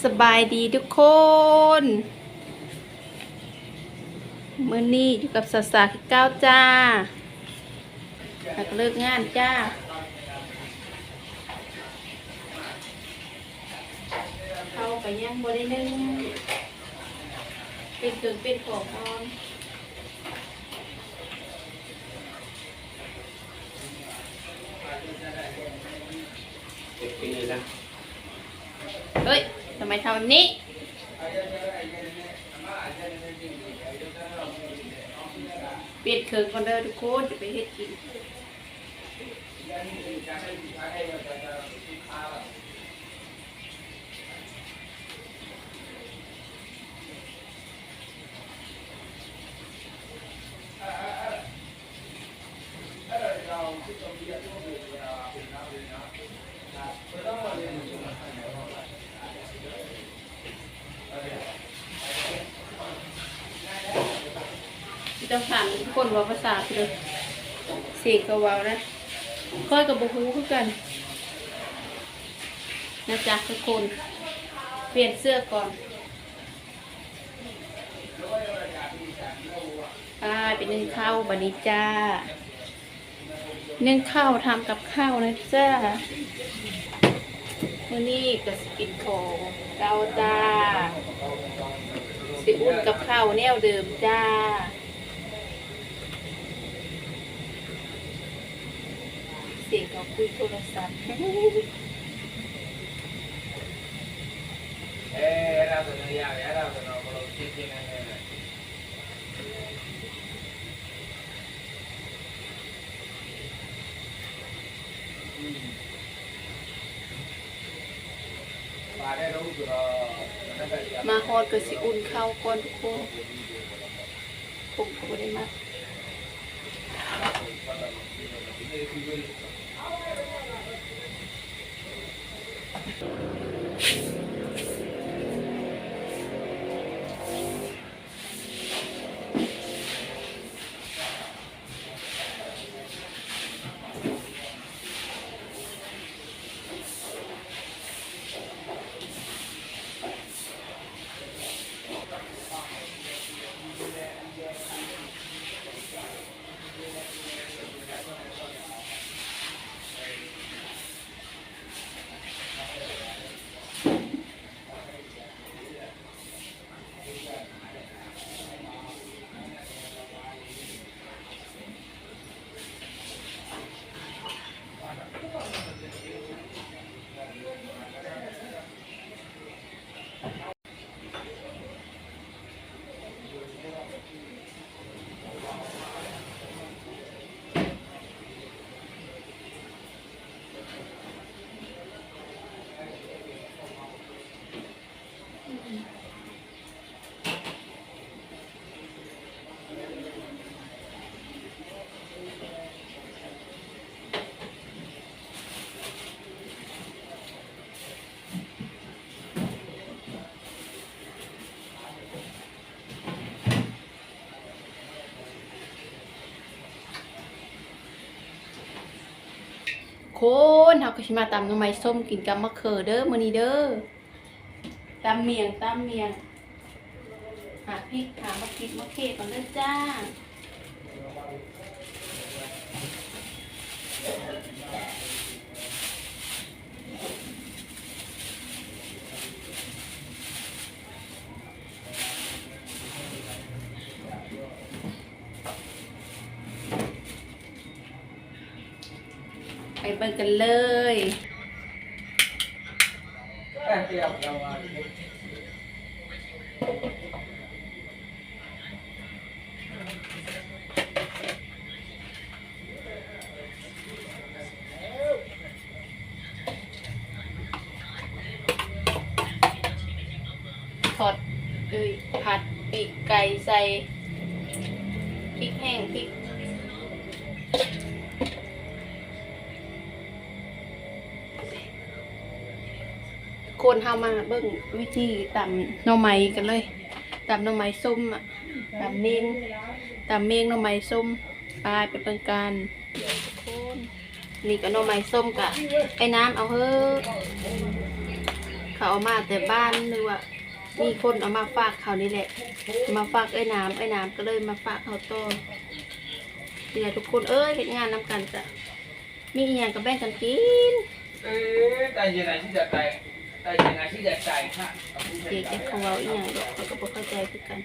ສະບາຍດີທຸກຄົນ ມື້ນີ້ຢູ່ກັບສາວໆຄືເກົ່າຈ້າ ຫຼັງເລີກງານຈ້າ ເຂົ້າກໍຍັງບໍ່ໄດ້ໜຶ້ງ ປ່ຽນເຄື່ອງປ່ຽນຂອງກ່ອນ. ເອີຍ ທຳໄມທຳແບບນີ້? ປ່ຽນເຄື່ອງກ່ອນເດີທຸກຄົນ ຈະໄປເຮັດກິນ. ບໍ່ຕ້ອງຖາມຄົນເວົ້າພາສາເດີ ສຽງເຂົາເວົ້ານະ ຂ້ອຍກໍບໍ່ຮູ້ຄືກັນນະຈ໊ະທຸກຄົນ. ປ່ຽນເສື້ອກ່ອນ. ໄປ ໄປໜຶ້ງເຂົ້າບາດນີ້ຈ້າ ໜຶ້ງເຂົ້າ ທຳກັບເຂົ້ານະຈ້າ. ມື້ນີ້ກໍຊິກິນຂອງເກົ່າຈ້າ ຊິອຸ່ນກັບເຂົ້າແນວເດີມຈ້າ. ສຽງເຂົາຄຸຍໂທລະສັບ. ມາຮອດກໍຊິອຸ່ນເຂົ້າກ່ອນທຸກຄົນ ຜົມກໍບໍ່ໄດ້ມັດ. ຄົນ ເຮົາກໍຊິມາຕຳໜໍ່ໄມ້ສົ້ມກິນກັບໝາກເຂີເດີ ມື້ນີ້ເດີ. ຕຳໝ້ຽງ ຕຳໝ້ຽງ ຫາພິກ ຫາໝາກພິກ ໝາກເຂດກ່ອນເດີຈ້າ. ໄປເບິ່ງກັນເລີຍ. ທອດ ເອີຍ ຜັດປີກໄກ່ໃສ່ພິກແຫ້ງ ພິກ ຄົນ ເຮົາມາເບິ່ງວິທີຕຳໜໍ່ໄມ້ກັນເລີຍ. ຕຳໜໍ່ໄມ້ສົ້ມ ຕຳເມງ ຕຳເມງໜໍ່ໄມ້ສົ້ມ ໄປ ໄປເບິ່ງກັນ. ນີ້ກໍໜໍ່ໄມ້ສົ້ມ ກະໄອ້ນ້ຳເອົາເຮີ້. ເຂົາເອົາມາແຕ່ບ້ານ ຫຼືວ່າມີຄົນເອົາມາຝາກເຂົານີ້ແຫຼະ ມາຝາກເອື້ອຍນ້ຳ ເອື້ອຍນ້ຳກໍເລີຍມາຝາກເຮົາຕໍ່. ນີ້ແຫຼະທຸກຄົນເອີຍ ເຮັດງານນຳກັນກະ ມີອີ່ຫຍັງກໍແບ່ງກັນກິນ. ເອີ ຕາຍເຢັນອາທິດຕາຍ ຕາຍເຢັນອາທິດຕາຍ ເຈັກເຂົາເວົ້າອີ່ຫຍັງດອກ ຂ້ອຍກໍບໍ່ເຂົ້າໃຈຄືກັນ.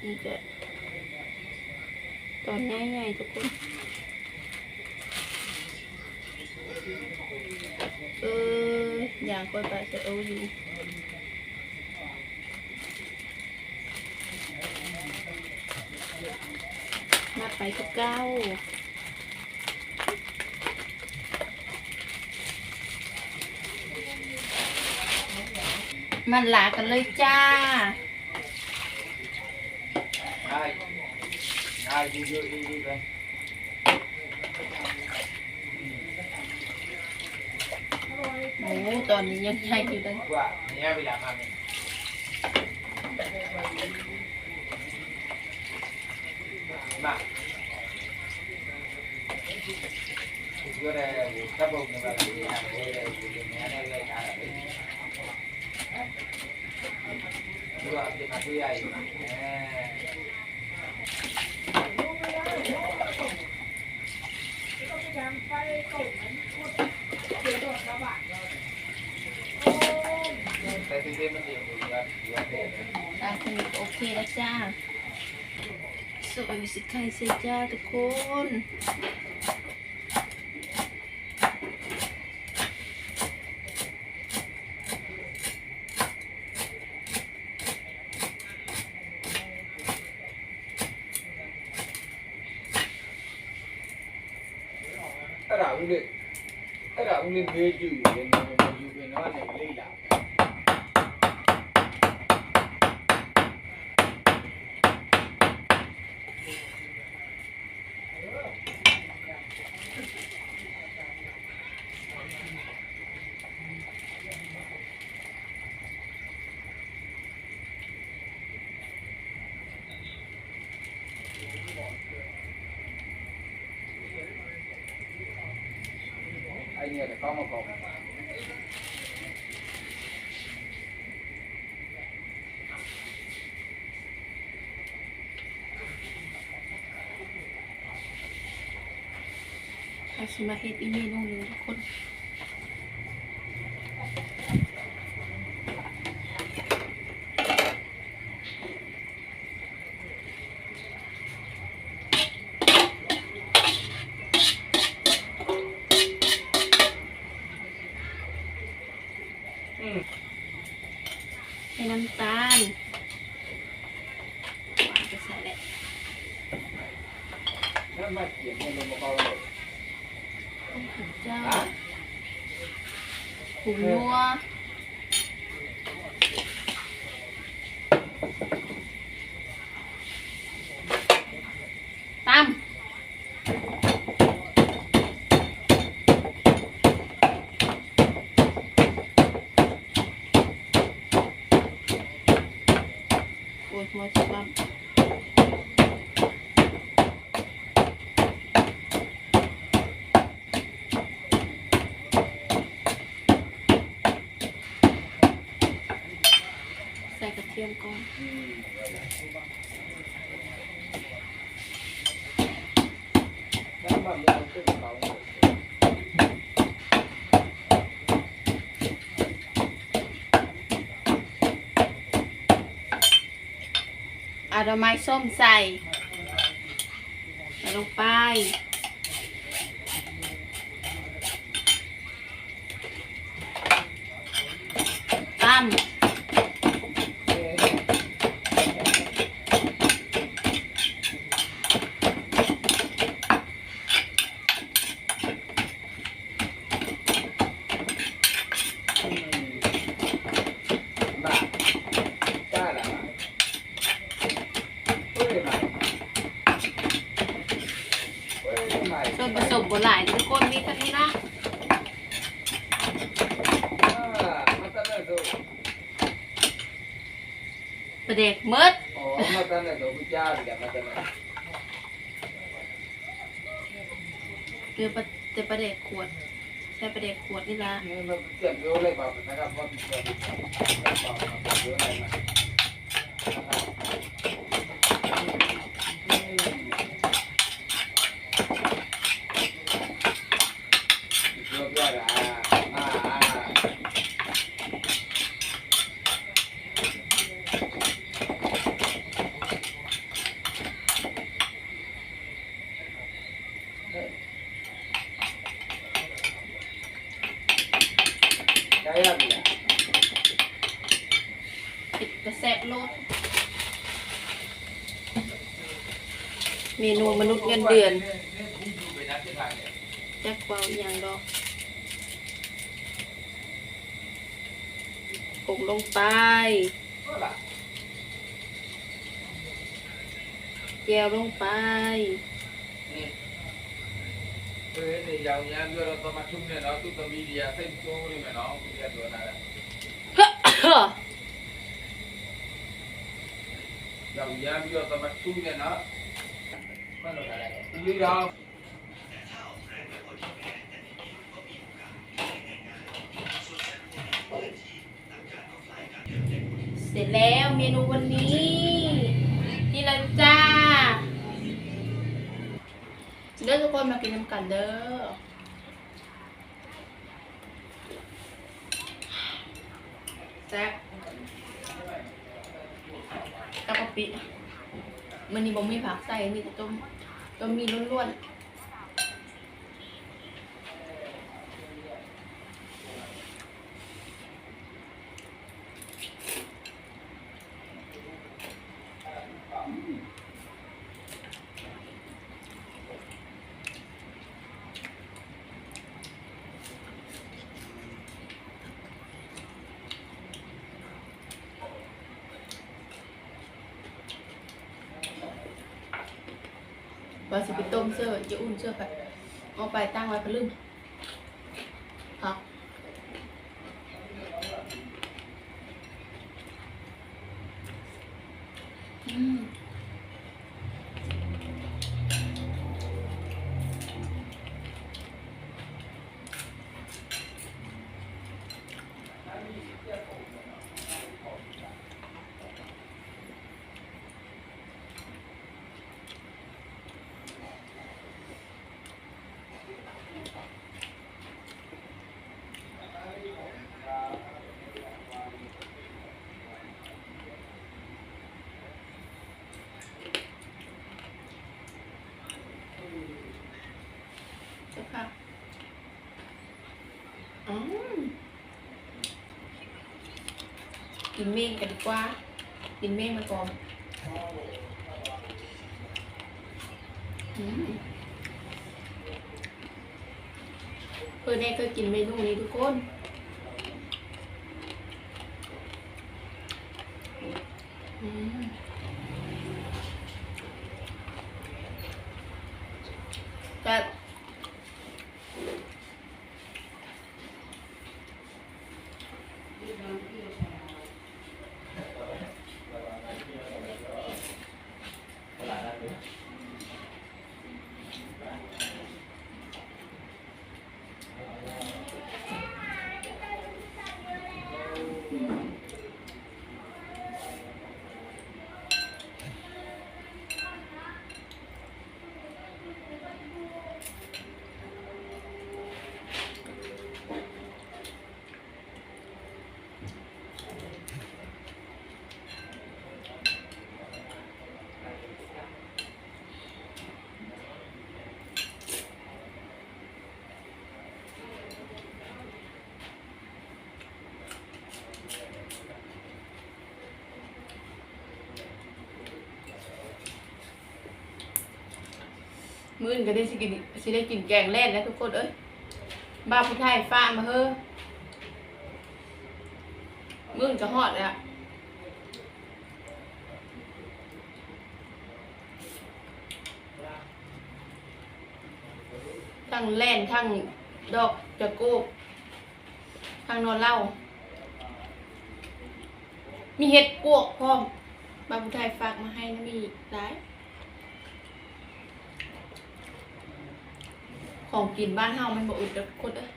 ນີ້ກະຕອນໃຫຍ່ໆ ທຸກຄົນ. ເອີ ຢ່າງຂ້ອຍປາເຊໂອຢູ່ ນັບໄປຄືເກົ່າ. ມັນລາກັນເລີຍຈ້າ. ໂອ້ ຕອນນີ້ຍັງໃຫຍ່ຢູ່ເດີ. ໂອເຄແລ້ວຈ້າ. ຊອຍຊິໄຂ່ໃສ່ຈ້າທຸກຄົນ. ເຮົາຊິມາເຮັດອີກເມນູໜຶ່ງທຸກຄົນ. ໃສ່ນ້ຳຕານ ຫວານກໍໃສ່ແຫຼະ ເຈົ້າ ຜົງນົວ ຕຳ. ໂອ້ຍ ຫົວຊິບາດ ໃສ່ກະທຽມກ່ອນ. ເອົາໜໍ່ໄມ້ສົ້ມໃສ່ ໃສ່ລົງໄປ. ຕຳ ສ່ວນປະສົມບໍ່ຫຼາຍທຸກຄົນ ມີເທົ່ານີ້ລະ ປາແດກໝົດ ເກືອ ປາ ສ່ປາແດກຂວດ ໃສ່ປາແດກຂວດນີ້ລະ. ເຮັດກະແຊບໂລດ. ເມນູມະນຸດເງິນເດືອນ ຈັກເວົ້າອີ່ຫຍັງດອກ. ກົງລົງໄປ ແຈ່ວລົງໄປ. ເສັດແລ້ວເມນູວັນນີ້ ນີ້ລະຈ້າ. ເດີທຸກຄົນ ມາກິນນຳກັນເດີ. ແຊບ ກັບກະປິ. ມື້ນີ້ບໍ່ມີຜັກໃສ່ ມີແຕ່ຕົ້ມ ຕົ້ມໝີ່ລ້ວນໆ. ວ່າຊິໄປຕົ້ມເສີ ຈະອຸ່ນເສີ ເອົາໄປຕັ້ງໄວ້ ພັດລືມ. ຜັກ ອືມ. ເຈົ້າຄ່ະ. ອືມ ກິນເໝັງກັນດີກວ່າ ກິນເໝັງມາກ່ອນ. ອືມ ເພິ່ນແນ່ເຄີຍກິນເມນູນີ້ທຸກຄົນ. ອືມ ແຊບ. ມື້ອື່ນກໍໄດ້ຊິກິນ ຊິໄດ້ກິນແກງແລ້ງແລ້ວທຸກຄົນເອີຍ. ບ່າວຜູ້ໄທຝາກມາເຮີ ມື້ອື່ນກໍຮອດແລ້ວ. ທັງແລ່ນ ທັງດອກຈະໂກກ ທັງໜໍ່ເຫຼົ່າ ມີເຫັດປວກພ້ອມ. ບ່າວຜູ້ໄທຝາກມາໃຫ້ນະ ມີຫຼາຍ. ຂອງກິນບ້ານເຮົາມັນບໍ່ອຶດດອກຄົນເອີຍ.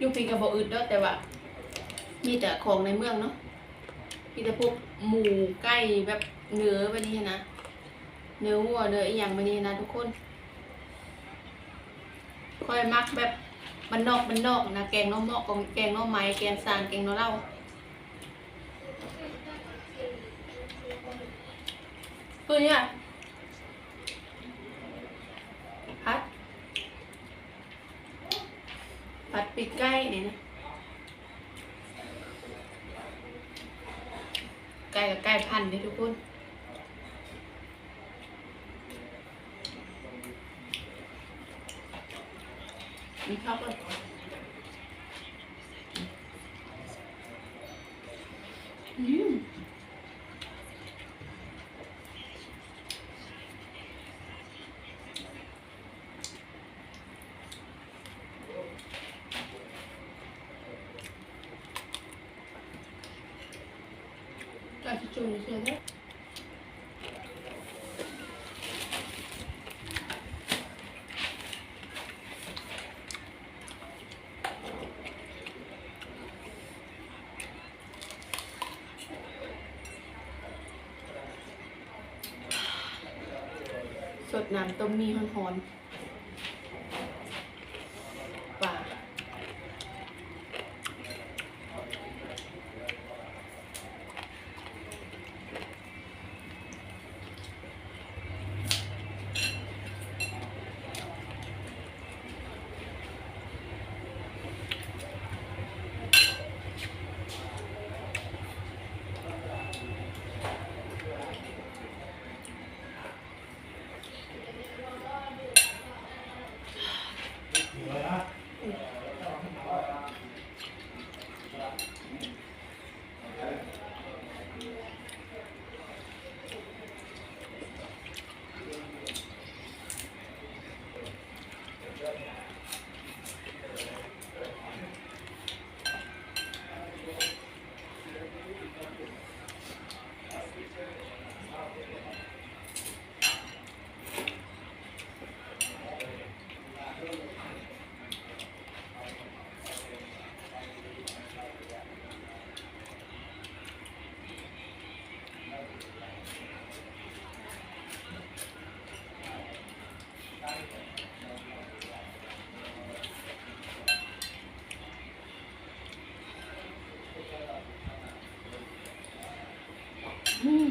ຢູ່ພີ້ກໍບໍ່ອຶດດອກ ແຕ່ວ່າມີແຕ່ຂອງໃນເມືອງເນາະ ມີແຕ່ພວກໝູໄກ່ ແບບເນື້ອແບບນີ້ຫັ້ນນະ ເນື້ອງົວ ເນື້ອອີ່ຫຍັງແບບນີ້ນະທຸກຄົນ. ຂ້ອຍມັກແບບບ້ານນອກ ບ້ານນອກນະ ແກງໜໍ່ເໝາະ ແກງໜໍ່ໄມ້ ແກງຊານ ແກງໜໍ່ເຫຼົ່າ ຄືນີ້ ຜັດ ຜັດປີກໄກ່ນີ້ນະ ໄກ່ກໍໄກ່ພັນເດ້ທຸກຄົນ. ອືມ ຄັກເລີຍ ອືມ. ກະຊິຈຸ່ມເທື່ອເດີ. ສົດນ້ຳຕົ້ມໝີ່ຮ້ອນໆ ປາ. ອືມ.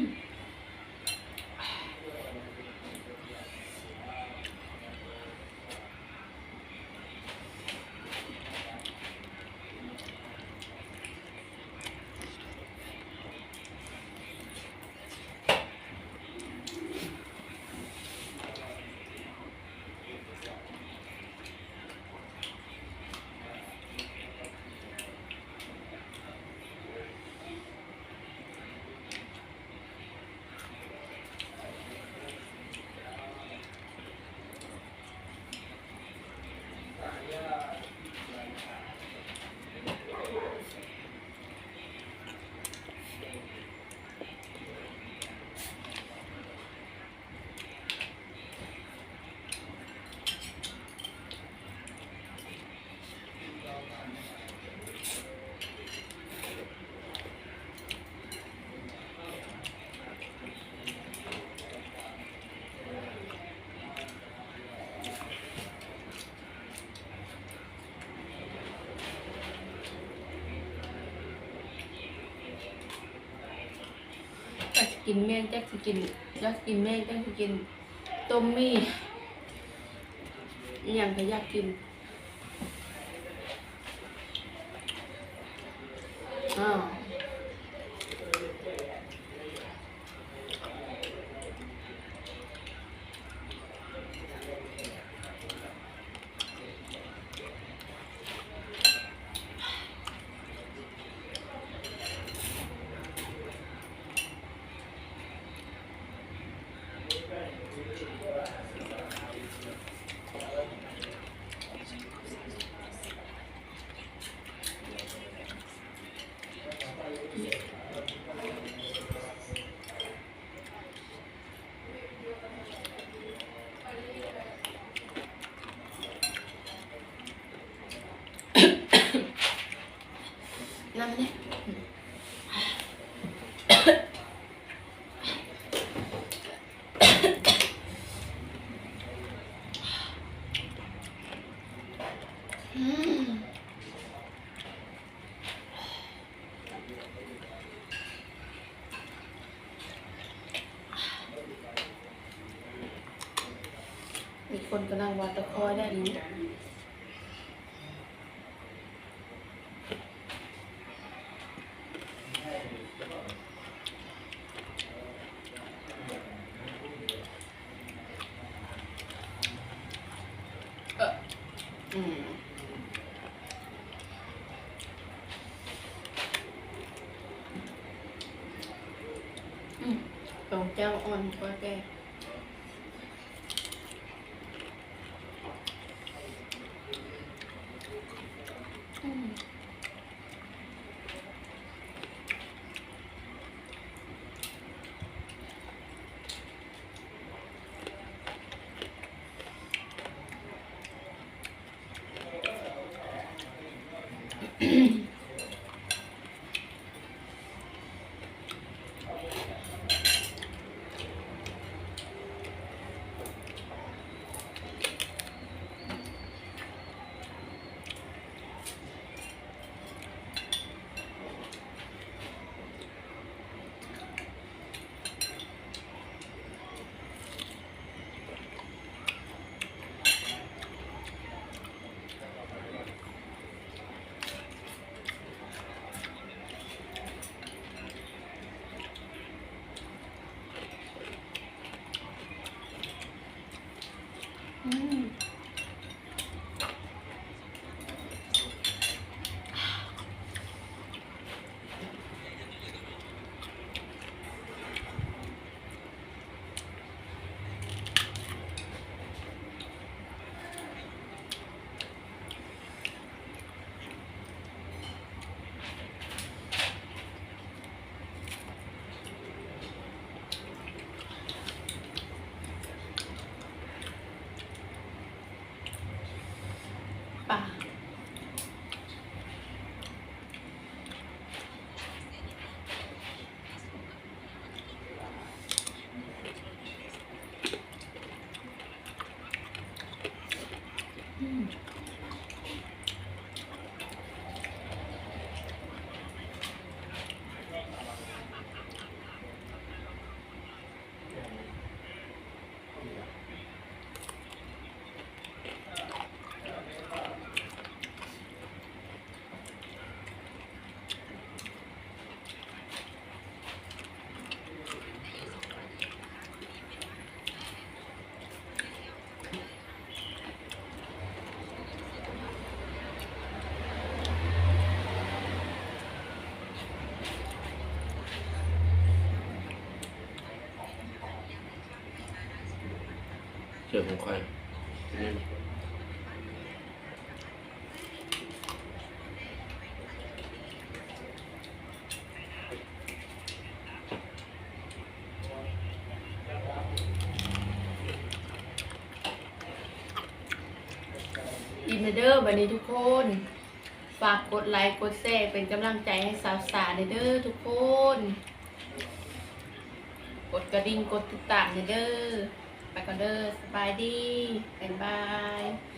ຈັກຊິກິນແມງ ຈັກຊິກິນ ຢາກກິນແມງ ຈັກຊິກິນຕົ້ມໝີ່ ອີ່ຫຍັງກໍຢາກກິນ. ອ້າວ. ອ ມີຄົນກຳລັງວ່າຕະຄອຍແລ້ວນີ້. ເອີ ອືມ ອືມ ຂອງເຈົ້າອ່ອນກວ່າແກ. ອືມ. ອືມ. ປາ. ອືມ. ເສື້ອຂອງຂ້ອຍ. ອີກແລ້ວເດີ ບັດນີ້ທຸກຄົນ ຝາກກົດໄລກົດແຊເປັນກຳລັງໃຈໃຫ້ສາວສາແດ່ເດີທຸກຄົນ ກົດກະດິ່ງ ກົດຕິດຕາມແດ່ເດີ. ໄປກ່ອນເດີ ສະບາຍດີ ບາຍບາຍ.